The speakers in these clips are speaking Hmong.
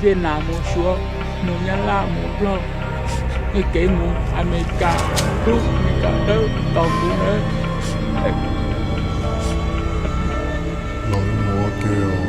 Viaj Nam mus Suav, mus Nyab Laj mus Nplog, kev mus Amelikas dub, Amelikas dawb tos kuv nawb. Los mus ua ke os.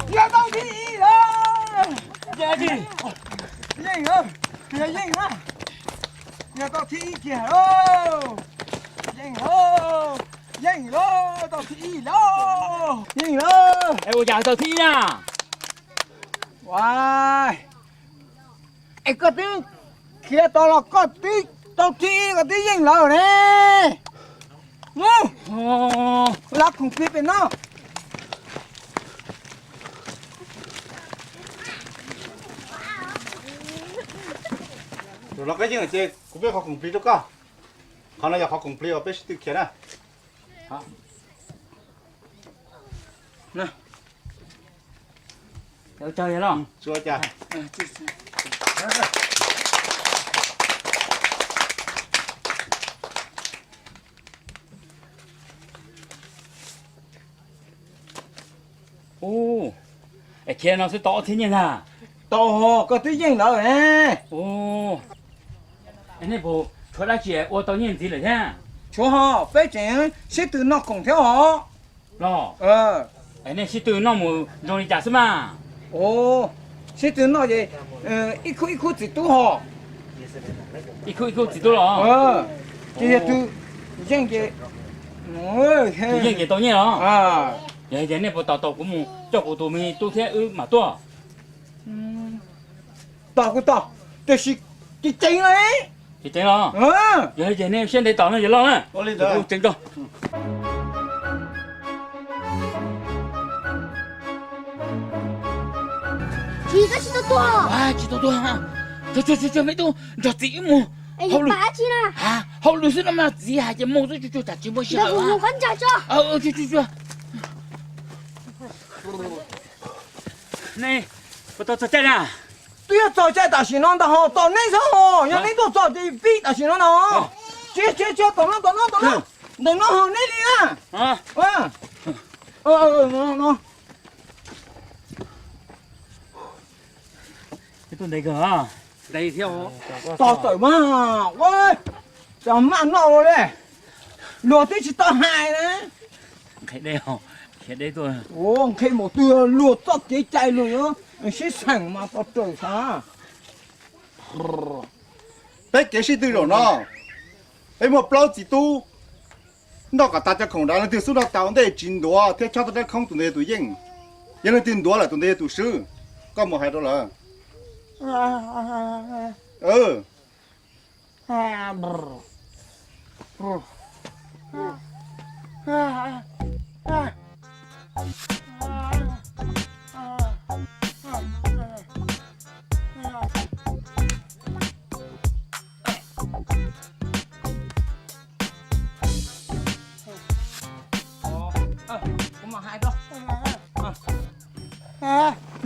Yog tau thib ib lawm. Yeej, yog yeej na, yog tau thib ib kiag lauj. Yeej lauj, yeej lauj, tau thib ib lauj, yeej lauj. Es ua cas tau thib ib na? Ua, es koj twb khiav tau los koj twb tau thib ib, koj twb yeej lawm ne. Mus, lawv khoom plig pem no. Los koj yeej ces kuv muab qhov khoom plig rau koj. Qhov no yog qhov khoom plig uas peb sib tw khiav na. Ub, es khiav no xwb tau ob txhiab nyiaj ntag. Tau, koj twb yeej lawm ne. Ub, es nej puas tshuav dab tsi ua tau nyiaj ntxiv lawm thiab? Tshuav ho, peb tseem sib tw noj khoom thiab os. Los, es nej sib tw noj mus zoo li cas xwb mas? Ov, sib tw noj ces ib khub ib khub txiv tub ho. Ib khub ib khub txiv tub los? Ces yog tus yeej ces, tus yeej ces tau nyiaj los? Yog hais tias nej puas tos tau kuv mus coj kuv tus me tub thiab wb mam tuaj? Tos kuv tos, tiam sis ceev ceev los. Ceev ceev los? Yog li ces nej siab ntev tos no yawg loj na. Kuv ceev rau. Tsis, koj tsis tau tuag. Tsis tau tuag. Tsuag tsuag tsuag, me tub, nrog txiv wb mus. Hauj lwm xwb no mas txiv hais tias mus xwb, tsuag tsuag, tsam tsis muaj sij hawm. Nej puas tau txog caij na? Twb yuav txog caij tam sim no ntag ho, tos neb xwb ho, yog neb tuaj txog ces pib tam sim no ntag ho. Tsis, tsis, tsis, tom no, tom no, tom no, tom no ho neb li na. Tos tawm mas, ua cas maj noj ua li, luag twb tsis tau hais na. Nqhis mus twg luag txoj kev cai luag yuav sib xeem mas tau raws xav. Peb kev sib tw zaum no, peb muaj plaub txiv tub noj kom tag cov khoom nrad, leej twg xub noj tas ua ntej tsis ntuav thiab chob tau rab khoob, tus ntawd yog tus yeej. Yog leej twg ntuav lawm tus ntawd yog tus swb. Koj mus hais rau lawv.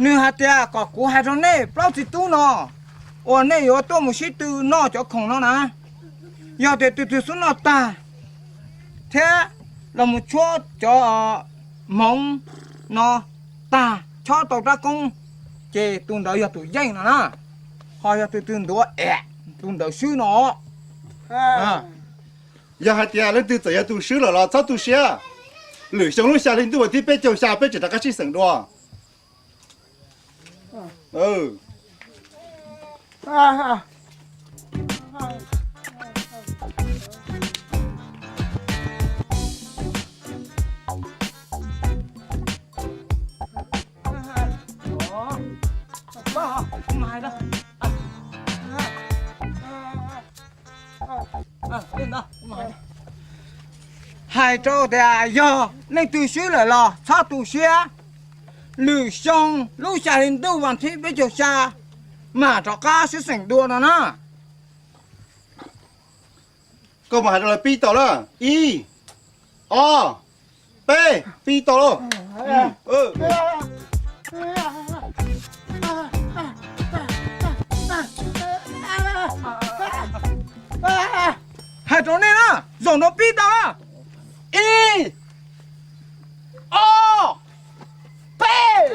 Nws hais tias kom kuv hais rau nej plaub txiv tub no uas nej yuav tuaj mus sib tw noj cov khoom no na, yog tias tus twg xub noj tag thiab los mus tshuab cov hmoov no tag, chob tau rab koob, ces tus ntawd yog tus yeej no na. Ho yog tus twg ntuav es, tus ntawd swb no. Yog hais tias leej twg txawm yog tus swb lawm los txhob tu siab. Lwm xyoo lub xya hli ntuj vas thib peb caug xya peb tseem rov qab sib xeem dua. Hais rau tias yog leej twg swb lawm los txhob tu siab, lwm xyoo lub xya hli ntuj vas thib peb caug xya mam rov qab swb xeem dua no na. Koj mus hais rau lawv pib tau na. Ib, ob, peb, pib tau lauj. Hais rau nej na, zaum no pib tau na. Ib, ob, peb.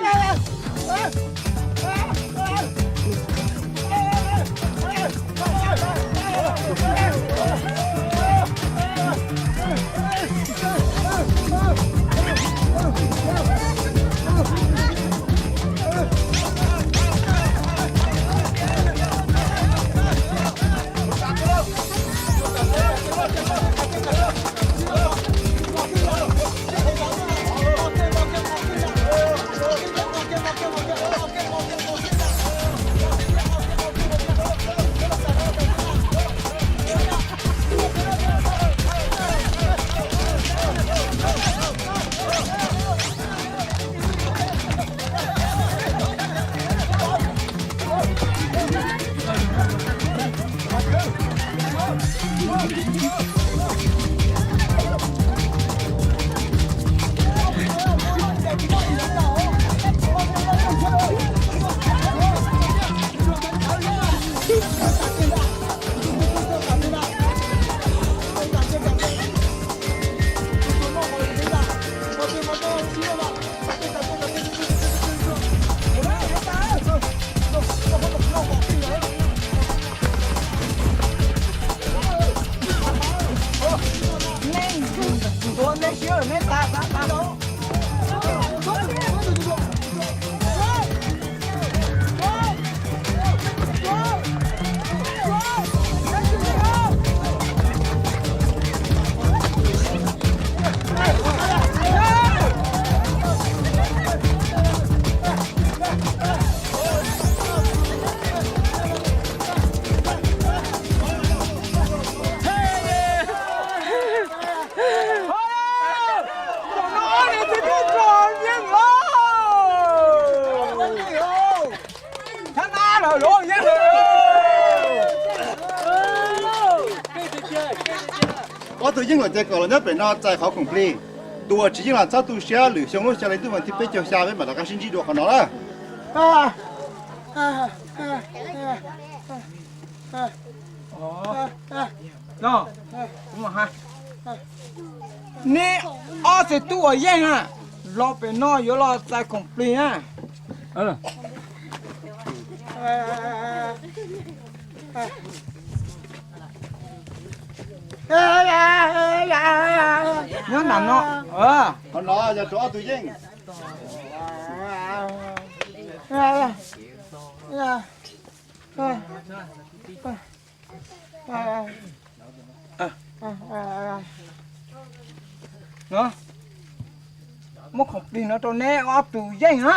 Ob tug yeej lawm ces kom los nyob pem no txais qhov khoom plig. Tus uas tsis yeej los txhob tu siab, lwm xyoo lub xya hli ntuj vas thib peb caug xya peb mam rov qab sib ntsib dua qhov no na. Neb ob txiv tub uas yeej na, los pem no yuav los txais khoom plig na. Nyob nram no. Qhov no yog rau ob tug yeej. Muab khoom plig no rau neb ob tug yeej na.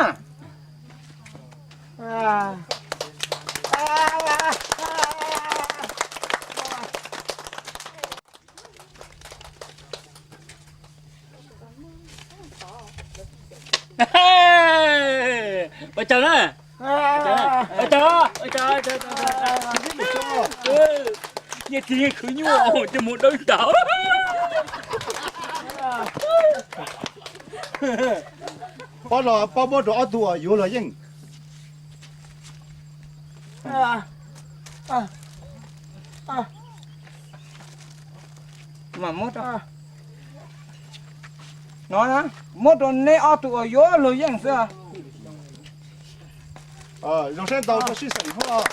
Ua tsaug na. Ua tsaug, ua tsaug. Nyiaj txiag yeej khwv nyuaj, coj mus dawb ntav. Pob no pob muab rau ob tug uas yuav luag yeej. No, muab rau neb ob tug uas yuav luag yeej xwb. Zoo siab ntau rau sib xeem hub.